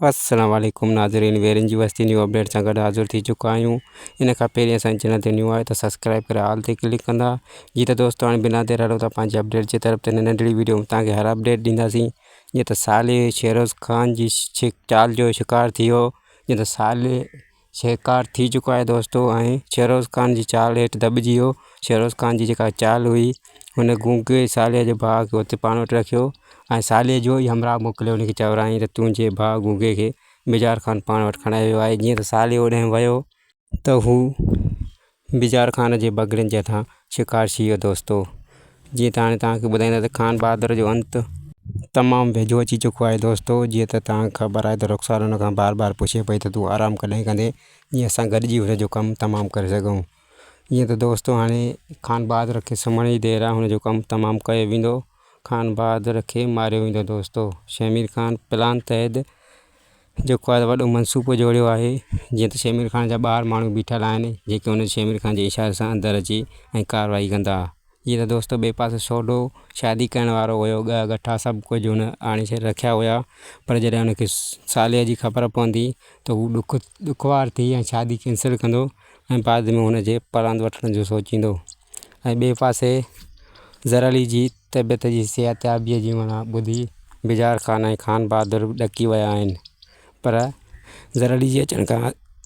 السلام عليڪم ناظرين ويرين جي وستي نيو اپڊيٽ سان گڏ حاضر ٿي چڪا آهيون ان کان پهرين اسان جي چينل تي نيو آهيو ته سبسڪرائب ڪري آل تي ڪلڪ ڪندا جي ته دوستو هاڻي بنا دير هلو ٿا پنهنجي اپڊيٽ جي طرف ته ننڍڙي ويڊيو ۾ توهان کي هر اپڊيٽ ڏينداسين جيئن ته صالح شيروز خان جي چال جو شڪار ٿي ويو جيئن ته صالح شڪار ٿي چڪو آهي دوستو ۽ شهروز خان جي چال هيٺ دٻجي ويو شهروز خان جي جيڪا چال هئي هن گونگي صالح جي ڀاء کي اتي پاڻ وٽ رکيو ۽ صالح جو ئي همراهه موڪليو هن کي چورائين ته تنهنجي ڀاء گونگي کي بجار خان پاڻ وٽ کڻائي ويو آهي جيئن ته صالح اوڏانهن ويو ته هو بجار خان جي بگهڙن جي هٿان شڪار ٿي ويو دوستو جيئن ته هاڻي توهان کي ٻڌائيندا ته خان بهادر جو انت تمام ويجهو اچي چڪو آهي دوستو جيئن ته توهان کي خبر آهي ته رخسار هن کان بار بار پڇي پئي ته تون آرام ڪڏهن ڪندين جيئن اسان گڏجي هن جو ڪم تمام ڪري سگهون جيئن ته دوستو هاڻي خان بهادر کي سمهڻ جي دير آهي هن جو ڪم تمام ڪيو ويندو خان بهادر کي ماريو ويندو دوستو شهمير خان پلان تحت جيڪو آهي وڏو منصوبو جوڙيو آهي جيئن ته شهمير خان جا ٻاهر ماڻهو بيٺل آهن جيڪي ان شهمير خان جي اشاري سان اندر اچي ۽ ڪارروائي ڪندا جيئن ته دوستو ٻئي پاسي سوڍو شادي ڪرڻ وارو هيو ڳهه ڳٺا سڀ ڪجهه هن آڻي ڇڏي رکيا هيا پر جڏهن هن کي صالح جي خبر پوندي ته هو ڏک ڏکوار ٿي ۽ شادي ڪينسل ڪندو ۽ بعد ۾ هن جي پلاند وٺڻ جو سوچيندو ۽ ٻئي پاسي زر علي جي طبيعت جي صحتيابيء جي معنيٰ ٻڌي بجار خان ۽ خان بهادر به ڏڪي ويا آهن، پر زر علي جي اچڻ کان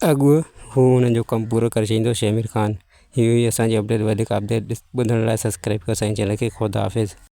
اڳ هو انهن جو ڪم پورو ڪري ڇڏيندو. شهمير خان هي هئي اسان جي اپڊيٽ وڌيڪ اپڊيٽ ٻڌڻ لاء سبسڪرائب ڪيو اسان جي چينل کي خدا حافظ.